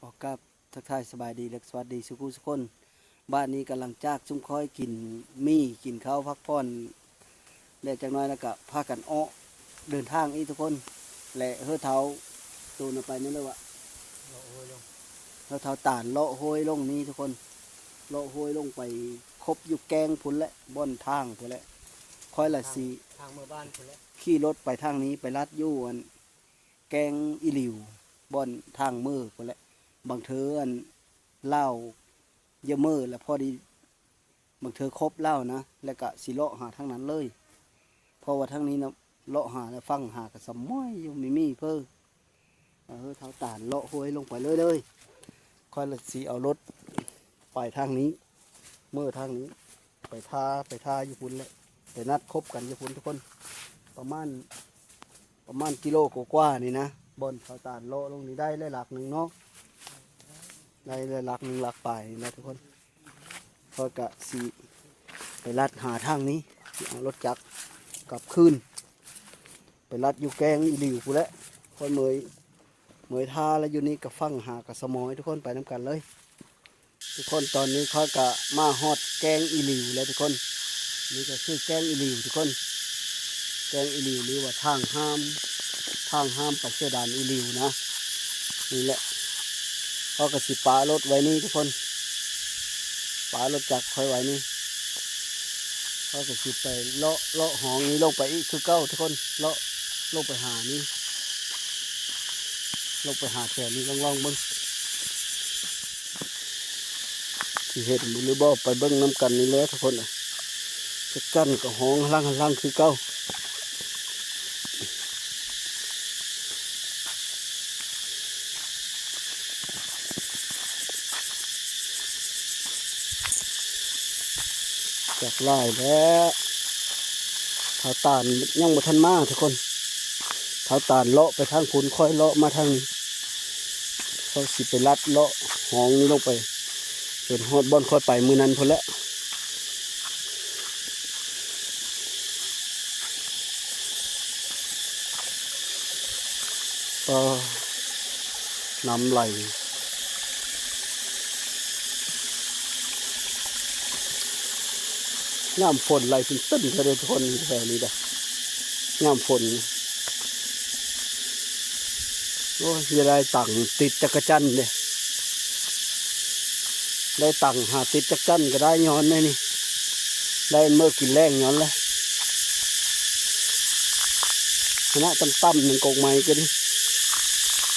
ຂໍກາບທັກທາຍສະບາຍດີ ແລະ ສະຫວັດດີສູ່ຄູ່ສູ່ຄົນ. ບາດນີ້ກະຫຼັງຈາກຊຸມຂ້ອຍກິນໝີ່ ກິນເຂົ້າພັກຜ່ອນແລ້ວຈັກໜ້ອຍ ແລ້ວກະພາກັນອອກເດີນທາງອີກທຸກຄົນ ແລະ ເຮີ້ເຖົ້າໂຕນຳໄປນີ້ເລີຍວະ ເຮີ້ເຖົ້າຕານເລາະຫ້ວຍລົງນີ້ທຸກຄົນ ເລາະຫ້ວຍລົງໄປຄົບຢູ່ແກ້ງພຸ້ນແຫຼະ ບ່ອນທາງພຸ້ນແຫຼະ. ຂ້ອຍລະຊິ ທາງເມືອບ້ານພຸ້ນແຫຼະ ຂີ່ລົດໄປທາງນີ້ ໄປລັດຢູ່ອັນ ແກ້ງອີ່ຫຼິວ ບ່ອນທາງເມືອພຸ້ນແຫຼະ. ບາງເທື່ອອັນລາວຢາເມືອລະພໍດີ ບາງເທື່ອຄົບລາວນະ ແລ້ວກະຊິເລາະຫາທາງນັ້ນເລີຍ ເພາະວ່າທາງນີ້ນະ ເລາະຫາແລ້ວຟັງຫາກະສະໝອຍຢູ່ ມີມີເພີ ເອີ ເຖົ້າຕານເລາະຫ້ວຍລົງໄປເລີຍເລີຍ. ຂ້ອຍລະຊິເອົາລົດໄປທາງນີ້ ເມືອທາງນີ້ ໄປທ່າ ໄປທ່າຢູ່ພຸ້ນແຫຼະ ໄປນັດຄົບກັນຢູ່ພຸ້ນທຸກຄົນ. ປະມານ ປະມານກິໂລກວ່າໆນີ້ນະ ບ່ອນເຖົ້າຕານເລາະລົງນີ້ ໄດ້ຫຼາຍຫຼັກໜຶ່ງເນາະ ໄດ້ຫຼາຍຫຼັກໜຶ່ງຫຼັກປາຍນີ້ນະທຸກຄົນ. ຂ້ອຍກະຊິໄປລັດຫາທາງນີ້ ຊິເອົາລົດຈັກກັບຄືນ ໄປລັດຢູ່ແກ້ງອີ່ຫຼິວພຸ້ນແຫຼະ. ຂ້ອຍເມີຍ ເມີຍທ່າແລ້ວ ຢູ່ນີ້ກະຟັງຫາກະສະໝອຍ ທຸກຄົນໄປນຳກັນເລີຍ. ທຸກຄົນ ຕອນນີ້ຂ້ອຍກະມາຮອດແກ້ງອີ່ຫຼິວແລ້ວທຸກຄົນ. ນີ້ກະຄືແກ້ງອີ່ຫຼິວທຸກຄົນ ແກ້ງອີ່ຫຼິວ ຫຼືວ່າທາງຫ້າມ ທາງຫ້າມໄປເຊດານອີ່ຫຼິວນະ. ນີ້ແຫຼະ ຂ້ອຍກະຊິປະລົດໄວ້ນີ້ທຸກຄົນ ປະລົດຈັກຂ້ອຍໄວ້ນີ້. ຂ້ອຍກະຊິໄປເລາະ ເລາະຮ່ອງນີ້ລົງໄປອີກຄືເກົ່າທຸກຄົນ ເລາະລົງໄປຫານີ້ ລົງໄປຫາແຖວນີ້ ລອງໆເບິ່ງ ຊິເຫັນຢູ່ຫຼືບໍ່ ໄປເບິ່ງນຳກັນນີ້ແຫຼະທຸກຄົນ. ຈັກຈັ່ນກະຮ້ອງຫັ້ນຫຼັງຫັ້ນຫຼັງຄືເກົ່າ ຈັກຫຼາຍແລ້ວ ເຖົ້າຕານຍັງບໍ່ທັນມາທຸກຄົນ. ເຖົ້າຕານເລາະໄປທາງພຸ້ນ ຂ້ອຍເລາະມາທາງນີ້ ຂ້ອຍຊິໄປລັດເລາະຮ່ອງນີ້ລົງໄປ ຈົນຮອດບ່ອນຂ້ອຍໄປມື້ນັ້ນພຸ້ນແຫຼະ. ປາ ນ້ຳໄຫຼ ຍາມຝົນໄຫຼຂຶ້ນຕຶ້ນເລີຍທຸກຄົນ ແຖວນີ້ເດີ ຍາມຝົນ. ໂອ້ຍ ຢ່າໄດ້ຕັງຕິດຈັກກະຈັ່ນເດ້ ໄດ້ຕັງຫາຕິດຈັກຈັ່ນກະໄດ້ຍ້ອນແນວນີ້ ໄດ້ເມືອກິນແລງຍ້ອນແຫຼະ. ຄະນະຕ່ຳໆ ໜຶ່ງກົກໄມ້ກະດີ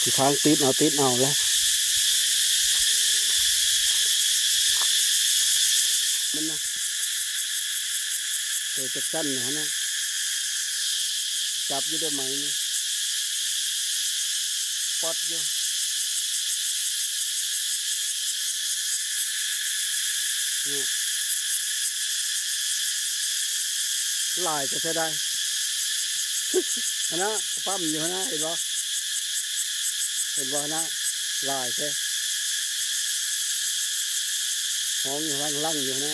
ຊິທາງຕິດເອົາ ຕິດເອົາແຫຼະ ມັນນະ ໂຕຈັກຊັ້ນຫັ້ນນະ ຈັບຢູ່ເດີໄມ້ນີ້ ປອດຢູ່ ນີ້ ຫຼາຍແທ້ໆ ໄດ໋ ຫັ້ນນະ ກະປ້ຳຢູ່ຫັ້ນນະ ເຫັນບໍ່ ເຫັນບໍ່ຫັ້ນນະ ຫຼາຍແທ້ ຫ້ອງຢູ່ຫຼັງໆ ຢູ່ຫັ້ນນະ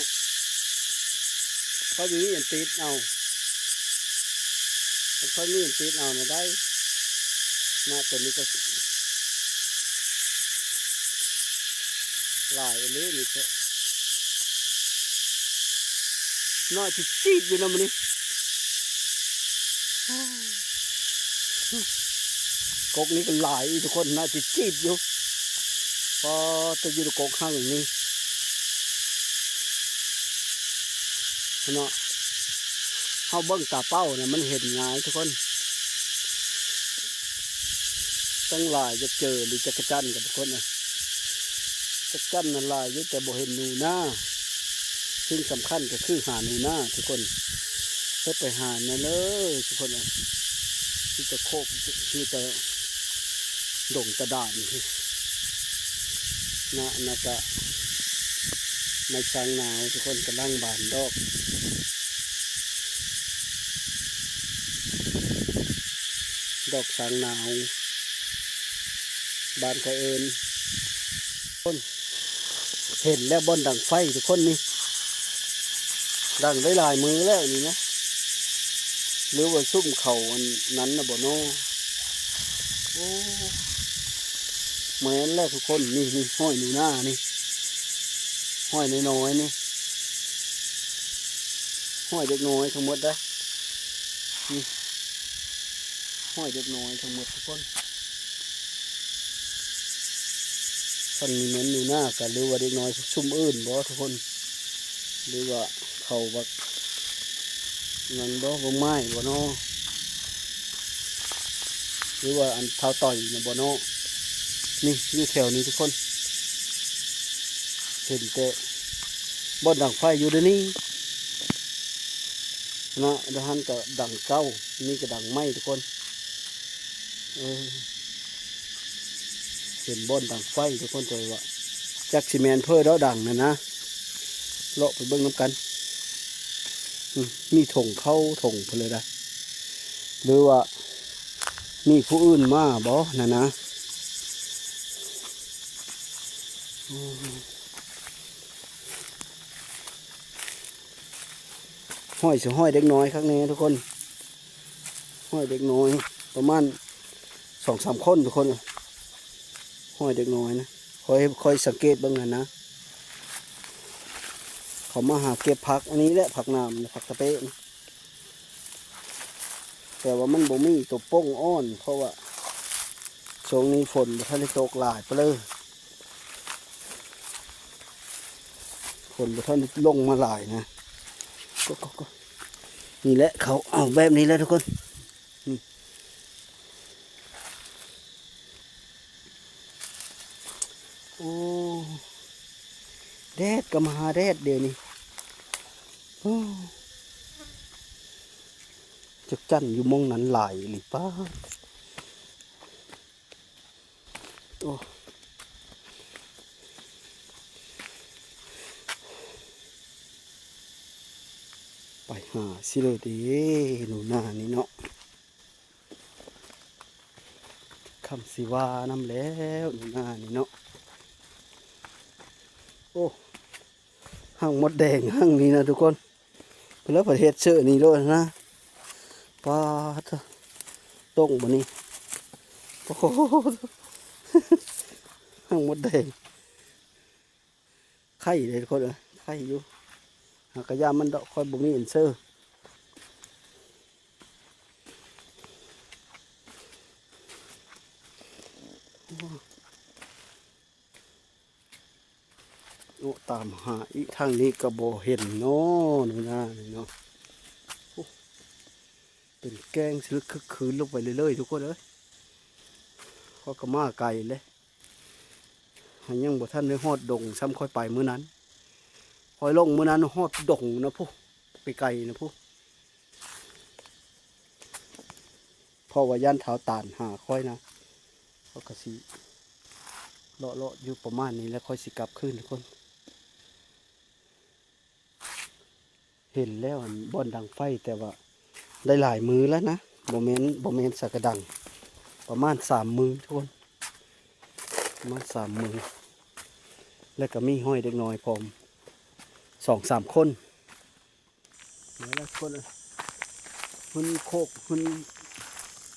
ຂ້ອຍມີອັນຕິດເອົາ ຄັນຂ້ອຍມີອັນຕິດເອົານະໄດ້ ນະ ໂຕນີ້ກະ ຫຼາຍອີ່ຫຼີນີ້ ໜ້ອຍຈິດໆ ຢູ່ນະມື້ນີ້ ກົກນີ້ກະຫຼາຍອີກທຸກຄົນ ໜ້ອຍຈິດໆ ຢູ່ ປາ ແຕ່ຢູ່ໃນກົກຮັ່ງນີ້ ເນາະ ເຮົາເບິ່ງຕາເປົ່ານະ ມັນເຫັນງ່າຍທຸກຄົນ ຕັ້ງຫຼາຍຢາກເຈີ ຫຼື ຈັກກະຈັ່ນກັນທຸກຄົນເອີຍ ຈັກຈັ່ນນະຫຼາຍຢູ່ ແຕ່ບໍ່ເຫັນໜູນາ ສິ່ງສຳຄັນກະຄືຫາໜູນາທຸກຄົນ ເຮັດໄປຫາແດ່ເລີຍທຸກຄົນເອີຍ ມີແຕ່ໂຄກ ມີແຕ່ ດົງຕະດານ ນະ ນະກະ ໄມ້ຊາງນາວ ທຸກຄົນກຳລັງບານດອກ ດອກຊາງນາວ ບ້ານຂ້ອຍເອີ້ນ ຄົນ ເຫັນແລ້ວບ່ອນດັງໄຟທຸກຄົນນີ້ ດັງໄດ້ຫຼາຍມື້ແລ້ວນີ້ນະ ຫຼືວ່າຊຸມເຂົາອັນນັ້ນນະບໍ່ນໍ ໂອ້ ແມ່ນແຫຼະທຸກຄົນ ນີ້ ນີ້ ຮອຍໜູນານີ້ ຮອຍນ້ອຍໆນີ້ ຮອຍເດັກນ້ອຍທັງໝົດເດ້ ນີ້ ຮອຍເດັກນ້ອຍທັງໝົດທຸກຄົນ. ຄັນແມ່ນໜູນາກະ ຫຼືວ່າເດັກນ້ອຍຊຸມອື່ນບໍ່ທຸກຄົນ ຫຼືວ່າເຂົາວ່ານັ້ນບໍ່ ບໍ່ໄມ້ບໍ່ເນາະ ຫຼືວ່າອັນທ້າວຕ່ອຍນະບໍ່ເນາະ. ນີ້ຢູ່ແຖວນີ້ທຸກຄົນ ເຫັນແຕ່ບ່ອນດັງໄຟຢູ່ເດນີ້ນະ ດາຫັນກະດັງເກົ່າ ນີ້ກະດັງໃໝ່ທຸກຄົນ. ເອີ ເຫັນບ່ອນດັງໄຟທຸກຄົນ ແຕ່ວ່າຈັກຊິແມ່ນເພີດອກດັງນັ້ນນະ ເລາະໄປເບິ່ງນຳກັນ. ອືມ ມີຖົງເຂົ້າຖົງພຸ້ນເລີຍນະ ຫຼືວ່າມີຜູ້ອື່ນມາບໍ່ນັ້ນນະ. ອືມ ຮອຍຊິຮອຍເດັກນ້ອຍຄັກແນ່ທຸກຄົນ ຮອຍເດັກນ້ອຍປະມານສອງສາມຄົນທຸກຄົນ ຮອຍເດັກນ້ອຍນະ. ຂ້ອຍ ຂ້ອຍສັງເກດເບິ່ງຫັ້ນນະ ເຂົາມາຫາເກັບຜັກອັນນີ້ແຫຼະ ຜັກໜາມ ຜັກຕະເປະ ແຕ່ວ່າມັນບໍ່ມີຕົວປົ່ງອ່ອນ ເພາະວ່າຊ່ວງນີ້ຝົນບໍ່ທັນໄດ້ຕົກຫຼາຍປານໃດ ຝົນບໍ່ທັນໄດ້ລົງມາຫຼາຍນະ. ກໍ ກໍ ກໍ ນີ້ແຫຼະ ເຂົາເອົາແບບນີ້ແຫຼະທຸກຄົນ ນີ້. ໂອ້ ແດດກໍມາຫາແດດດຽວນີ້. ໂອ້ ຈັກຈັ່ນຢູ່ໝ່ອງນັ້ນຫຼາຍອີ່ຫຼີ ປາດ. ໂອ້ ໄປຫາຊິເລີເດ ໜູນານີ້ເນາະ. ຄຳຊິວ່ານຳແລ້ວ ໜູນານີ້ເນາະ. ໂອ້ ຮັງມົດແດງ ຮັງນີ້ນະທຸກຄົນ ເພິ່ນລະເພິ່ນເຮັດເຊີນີ້ໂລດນະ. ປາດໂທ້ ຕົງບໍ່ນີ້ ໂອ້ໂຫ ຮັງມົດແດງ. ໄຂ່ເດ້ທຸກຄົນເອີຍ ໄຂ່ຢູ່ ຫາກະຢ່າມັນດອກ ຂ້ອຍບໍ່ມີອັນເຊີ. ໂອ້ ຕາມຫາອີກ ທາງນີ້ກະບໍ່ເຫັນເນາະ ໜູນານີ້ເນາະ. ໂອ້ ເປັນແກ້ງສະລຶກຄຶກຄືນລົງໄປເລື້ອຍໆ ທຸກຄົນເອີຍ. ຂ້ອຍກະມາໄກເດ້ ຫາຍັງບໍ່ທັນໄດ້ຮອດດົງຊ້ຳ ຂ້ອຍໄປມື້ນັ້ນ ຂ້ອຍລົງມື້ນັ້ນຮອດດົງນະພຸ້ນ ໄປໄກນະພຸ້ນ. ເພາະວ່າຢ້ານທ້າວຕານຫາຂ້ອຍນະ ຂ້ອຍກະຊິເລາະໆຢູ່ປະມານນີ້ ແລ້ວຂ້ອຍຊິກັບຄືນທຸກຄົນ. ເຫັນແລ້ວ ອັນ ບ່ອນດັງໄຟ ແຕ່ວ່າໄດ້ຫຼາຍມື້ແລ້ວນະ ບໍ່ແມ່ນ ບໍ່ແມ່ນສາກະດັງ ປະມານສາມມື້ທຸກຄົນ ປະມານສາມມື້ ແລ້ວກະມີຮອຍເດັກນ້ອຍພ້ອມ ສອງສາມຄົນ. ແລ້ວຄົນ ເພິ່ນໂຄກ ເພິ່ນ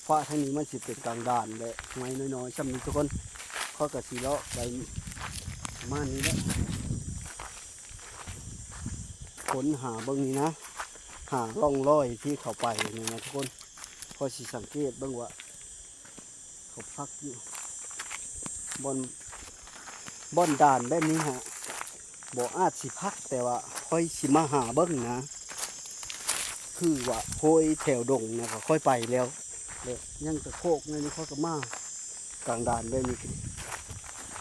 ຟ້າທາງນີ້ມັນຊິເປັນກາງດານແຫຼະ ໄມ້ນ້ອຍໆ ຊ່ຳນີ້ທຸກຄົນ ຂ້ອຍກະຊິເລາະໄປປະມານນີ້ແຫຼະ ຄົ້ນຫາເບິ່ງນີ້ນະ ຫາຮ່ອງຮອຍທີ່ເຂົາໄປນີ້ນະທຸກຄົນ. ຂ້ອຍຊິສັງເກດເບິ່ງວ່າເຂົາພັກຢູ່ ບ່ອນ ບ່ອນດານແບບນີ້ຫະ ບໍ່ອາດຊິພັກ ແຕ່ວ່າຂ້ອຍຊິມາຫາເບິ່ງນະ ຄືວ່າໂພຍແຖວດົງນະ ຂ້ອຍໄປແລ້ວ ແລ້ວຍັງແຕ່ໂຄກແນວນີ້ ຂ້ອຍກະມາກາງດານແບບນີ້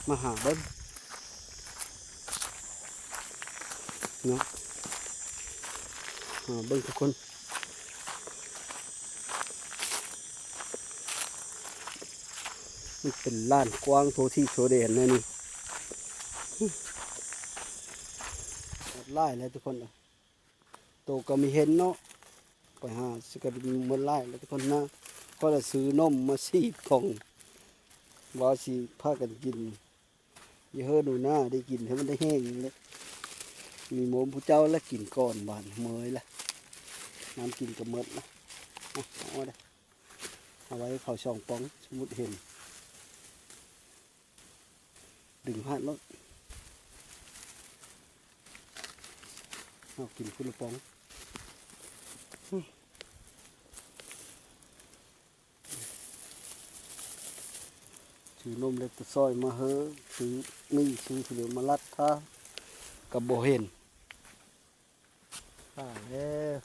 ມາຫາເບິ່ງເນາະ ຫາເບິ່ງທຸກຄົນ. ມັນເປັນລານກວ້າງທົ່ວທີ່ທົ່ວແດນແນວນີ້ ໝົດຫຼາຍແລ້ວທຸກຄົນ ໂຕກະມີເຫັນເນາະ ໄປຫາຊິກະໝົດຫຼາຍແລ້ວທຸກຄົນນະ. ຂ້ອຍລະຊື້ນົມມາສີ່ປ່ອງ ວ່າຊິພາກັນກິນ ຢ່າເຮີໜູນາ ໄດ້ກິນໃຫ້ມັນໄດ້ແຮງເດ້. ມີໂມມຜູ້ເຈົ້າລະກິນກ່ອນບາດນີ້ ເມີຍລະ ນ້ຳກິນກະໝົດລະ ເອົາ ເອົາໄວ້ເຂົາສອງປ່ອງ ສົມມຸດເຫັນ. ດຶງຮາດໂລດ. ເຮົາກິນພຸ້ນລະປອງ. ຊື້ນົມເລັກຕະຊອຍມາເຮີ ຊື້ມີ້ ຊື້ເຫຼືອມາລັດທາ ກໍບໍ່ເຫັນ. ຕາຍແລ້ວ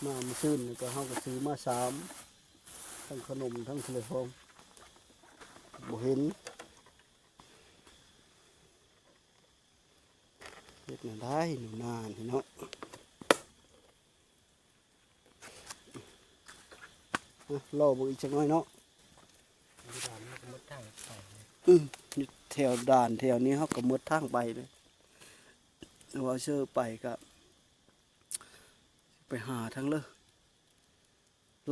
ມາມື້ຊືນນີ້ກໍ ເຮົາກໍຊື້ມາສາມ ທັງຂະໜົມ ທັງເຫຼືອພອງ ບໍ່ເຫັນ. ເຮັດແນວໃດໜູນານີ້ເນາະ. ເລາະເບິ່ງອີກຈັກໜ້ອຍເນາະ. ຢູ່ດ່ານນີ້ກໍໝົດທາງໄປ. ອືມ ຢູ່ແຖວດ່ານແຖວນີ້ເຮົາກໍໝົດທາງໄປເລີຍ. ເວົ້າເຊີໄປກໍໄປຫາທາງເລີ.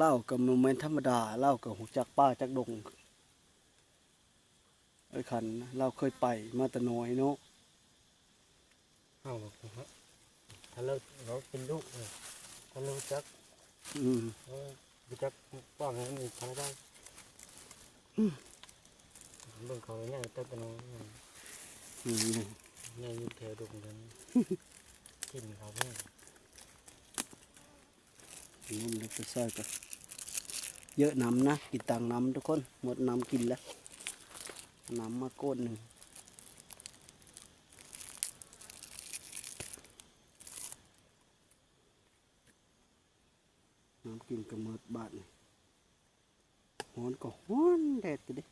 ລາວກໍບໍ່ແມ່ນທຳມະດາ, ລາວກໍຮູ້ຈັກປ່າຈັກດົງ. ເອີ ຄັນລາວເຄີຍໄປມາແຕ່ນ້ອຍເນາະ. ເຮົາ ຖ້າເຮົາ ເຮົາເປັນລູກ ເອີ ຖ້າເຮົາຮູ້ຈັກ ອືມ ເຮົາຮູ້ຈັກກວ້າງນີ້ ໄປໄດ້. ອືມ ເບິ່ງເຂົາໃຫຍ່ຕັ້ງແຕ່ນ້ອຍ. ອືມ ໃຫຍ່ຢູ່ແຖວດົງນັ້ນ ກິນເຂົາແຮງ. ນົມເລັກຕະຊອຍກໍເຍອະນຳນະ ກິນຕັງນຳທຸກຄົນ. ໝົດນ້ຳກິນແລ້ວ ນ້ຳມາໂກດໜຶ່ງ. ນ້ຳກິນກໍໝົດບາດນີ້. ຮ້ອນກໍຮ້ອນ ແດດກໍດີ.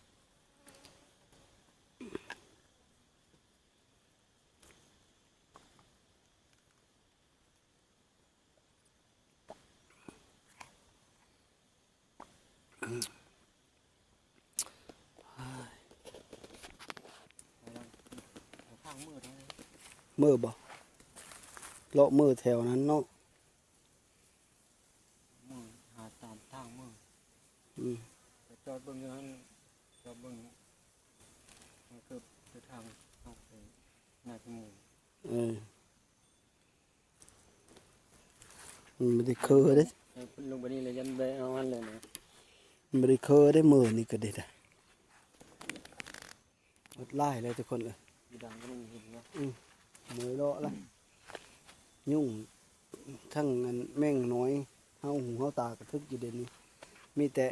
ເມືອບໍ່? ເລາະເມືອແຖວນັ້ນເນາະ. ເມືອ ຫາຕາມທາງເມືອ. ອືມ ໄປຈອດເບິ່ງຢູ່ຫັ້ນ ຈອດເບິ່ງ ມັນຄືເປັນທາງເຂົ້າໄປນາຂີ້ໝູ. ເອີ ມັນບໍ່ໄດ້ຄືເດ້ ລົງໄປນີ້ແລ້ວ ຍັນໄປເອົາຫັ້ນເລີຍນະ. ມັນບໍ່ໄດ້ຄືເດ້ ມື້ນີ້ກໍໄດ້ ໝົດຫຼາຍແລ້ວທຸກຄົນເອີຍ. ຢູ່ດັງກໍມີເຫັນເນາະ. ອືມ ເມື່ອຍເລາະລະ ຍຸງທັງອັນແມງນ້ອຍ ເຮົາຫູເຮົາຕາກະທຶກຢູ່ເດยวນີ້. ມີແຕ່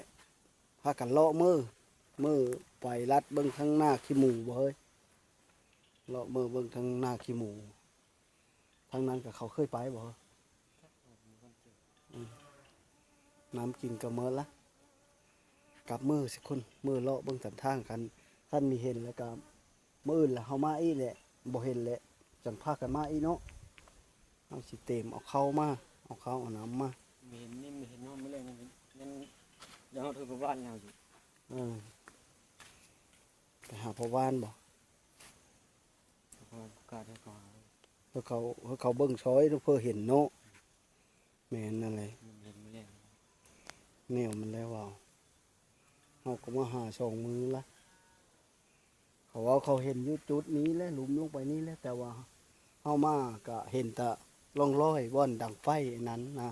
ພາກັນເລາະເມືອ ເມືອໄປລັດເບິ່ງທາງນາຂີ້ໝູບໍ່ເຮີ້ຍ. ເລາະເມືອເບິ່ງທາງນາຂີ້ໝູ. ທາງນັ້ນກໍເຂົາເຄີຍໄປບໍ່? ອືມ ນ້ຳກິນກໍເໝິດລະ. ກັບມື້ຊິຄຸນ ມື້ເລາະເບິ່ງຕາມທາງ ຄັນ ຄັນມີເຫັນແລ້ວກໍ ມື້ອື່ນລະເຮົາມາອີກແຫຼະ. ບໍ່ເຫັນແຫຼະ ຈັ່ງພາກັນມາອີກເນາະ. ເຮົາຊິເຕັມເອົາເຂົ້າມາ ເອົາເຂົ້າເອົານ້ຳມາ. ມີເຫັນນີ້ ມີເຫັນເນາະ ມື້ແລງຍັງ ຍັງ ຍັງເຮົາຖືກບ້ານເຮົາຢູ່. ເອີ ໄປຫາພໍ່ບ້ານບໍ່? ເຂົາປະກາດໃຫ້ເຂົາ ໃຫ້ເຂົາ ໃຫ້ເຂົາເບິ່ງຊ່ອຍເນາະ ເພື່ອເຫັນເນາະ. ແມ່ນນັ້ນແຫຼະ ແນວມັນແລ້ວເວົ້າ. ເຮົາກໍມາຫາສອງມື້ລະ ເຂົາເວົ້າເຂົາເຫັນຢູ່ຈຸດນີ້ແຫຼະ ຫຼຸມລົງໄປນີ້ແຫຼະ ແຕ່ວ່າເຮົາມາກະເຫັນແຕ່ຮ່ອງຮອຍບ່ອນດັງໄຟອັນນັ້ນນະ.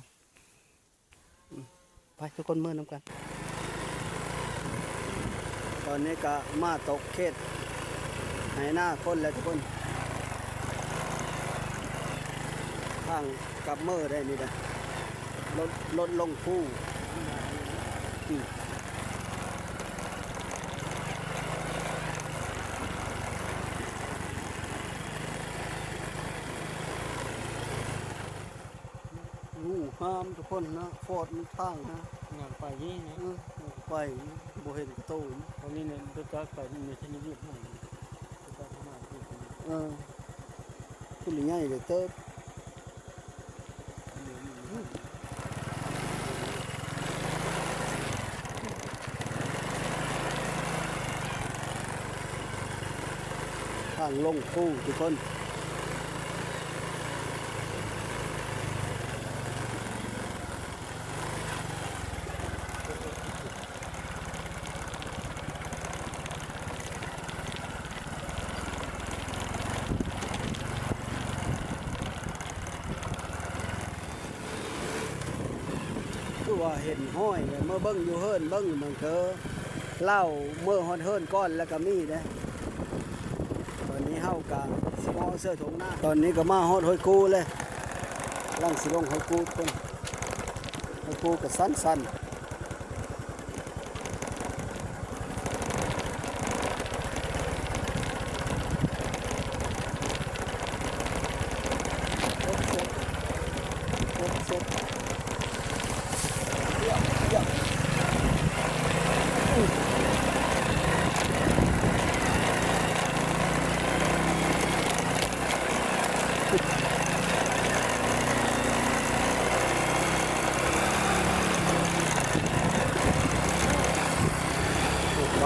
ໄປທຸກຄົນເມືອນຳກັນ. ຕອນນີ້ກະມາຕົກເຂດໄຮ່ນາຄົນແລ້ວທຸກຄົນ. ທາງກັບເມືອໄດ້ນີ້ນະ ລົດ ລົດລົງພູ. ອືມ ໂອ້ ງາມທຸກຄົນນະ ຟອດມັນທາງນະ. ຍ່າງໄປນີ້ນະ ເອີ ໄປ ບໍ່ເຫັນກະໂຕ. ຕອນນີ້ນະ ລົດຈັກໄປນີ້ ມີແຕ່ນີ້ວຽກໃໝ່ ລົດຈັກມາ ເອີ ຄືໃຫຍ່ເລີຍເຕີບ. ທາງລົງພູທຸກຄົນ. ຄືວ່າເຫັນຮອຍ ເມື່ອເບິ່ງຢູ່ເຮືອນ ເບິ່ງມັນກໍເປັ ລາວເມືອຮອດເຮືອນກ່ອນແລ້ວກໍມີເດ້. ຕອນນີ້ເຮົາກໍຊິມາເອົາເສື້ອຖົງນາ. ຕອນນີ້ກໍມາຮອດຫ້ວຍກູແລ້ວ, ກຳລັງຊິລົງຫ້ວຍກູພຸ້ນ. ຫ້ວຍກູກໍຊັນໆ.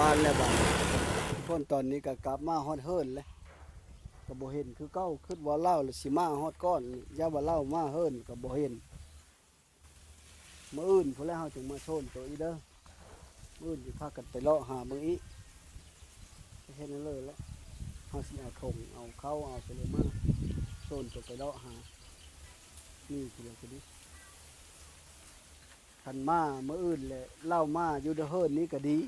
ບ້ານແລ້ວບາດນີ້. ຄົນຕອນນີ້ກໍກັບມາຮອດເຮືອນແລ້ວ. ກໍບໍ່ເຫັນຄືເກົ່າ, ຄິດວ່າລາວລະຊິມາຮອດກ່ອນ, ຢ້ານວ່າລາວມາເຮືອນກໍບໍ່ເຫັນ. ມື້ອື່ນພຸ້ນແຫຼະເຮົາຈຶ່ງມາໂຊນໂຕອີກເດີ. ມື້ອື່ນຊິພາກັນໄປເລາະຫາເບິ່ງອີກ. ເຮັດນັ້ນເລີຍແຫຼະ, ເຮົາຊິເອົາຖົງ ເອົາເຂົ້າ ເອົາໄປເລີຍມາໂຊນໂຕໄປເລາະຫາ. ນີ້ຄືເດີ ຄັນມາມື້ອື່ນແຫຼະ ລາວມາຢູ່ເດີເຮີນນີ້ກໍດີ.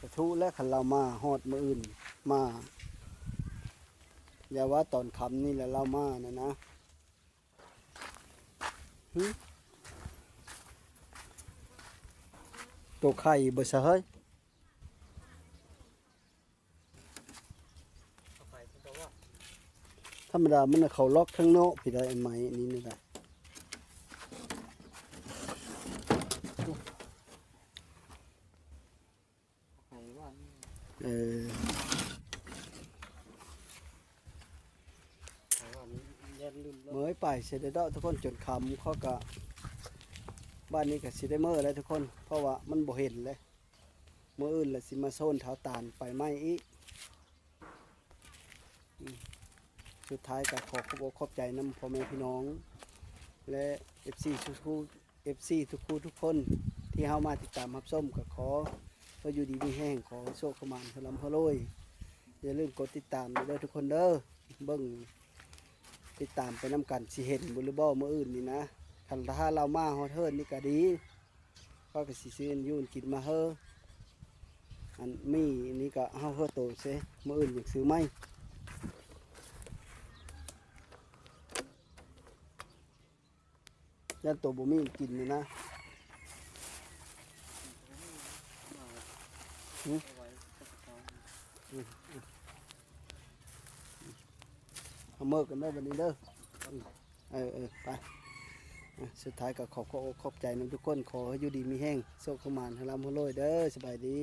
ສາທຸແຫຼະ ຄັນລາວມາຮອດມື້ອື່ນມາ, ຢ່າວ່າຕອນຄ່ຳນີ້ແຫຼະລາວມານັ້ນນະ. ຫຶ ໂຕໄຂ່ບໍ່ຊະເຮີ້ຍ? ທຳມະດາມັນນະ ເຂົາລັອກທາງນອກພີ້ໄດ໋ ໄມ້ອັນນີ້ນະໄດ໋. ເອີ ເມີໄປເສຍແລ້ວເນາະທຸກຄົນ, ຈົນຄ່ຳເຂົາກະ ບາດນີ້ກະຊິໄດ້ເມືອແລ້ວທຸກຄົນ ເພາະວ່າມັນບໍ່ເຫັນແລ້ວ. ມື້ອື່ນລະຊິມາໂຊນທ້າວຕານໄປໃໝ່ອີກ. ອືມ ສຸດທ້າຍກໍຂໍຂອບອົກຂອບໃຈນຳພໍ່ແມ່ພີ່ນ້ອງ ແລະ ເອັຟຊີທຸກ ເອັຟຊີທຸກຜູ້ທຸກຄົນ ທີ່ເຮົາມາຕິດຕາມຮັບຊົມ, ກໍຂໍໃຫ້ຢູ່ດີມີແຮງ, ຂໍໃຫ້ໂຊກໃຫ້ໝານ, ໃຫ້ລ່ຳໃຫ້ລວຍ. ຢ່າລືມກົດຕິດຕາມເດີທຸກຄົນເດີ, ເບິ່ງຕິດຕາມໄປນຳກັນ ຊິເຫັນບໍ່ຫຼືບໍ່ມື້ອື່ນນີ້ນະ. ຄັນຖ້າລາວມາຮອດເຮືອນນີ້ກໍດີ. ຂ້ອຍກໍຊິຊື້ອັນຢູ່ອັນກິນມາເຮີ ອັນໝີ່ນີ້ກໍເຮົາເຮີໂຕເຊ, ມື້ອື່ນຈັ່ງຊື້ໃໝ່. ຢ້ານໂຕບໍ່ມີອັນກິນນີ້ນະ. ຫຶ? ເອົາເມີກັນເດີບັດນີ້ເດີ. ເອີ ເອີ ໄປ. ອ່ະ ສຸດທ້າຍກໍຂໍຂອບອົກຂອບໃຈນຳທຸກຄົນ, ຂໍໃຫ້ຢູ່ດີມີແຮງ, ໂຊກໃຫ້ໝານ, ໃຫ້ລ່ຳໃຫ້ລວຍເດີ. ສະບາຍດີ.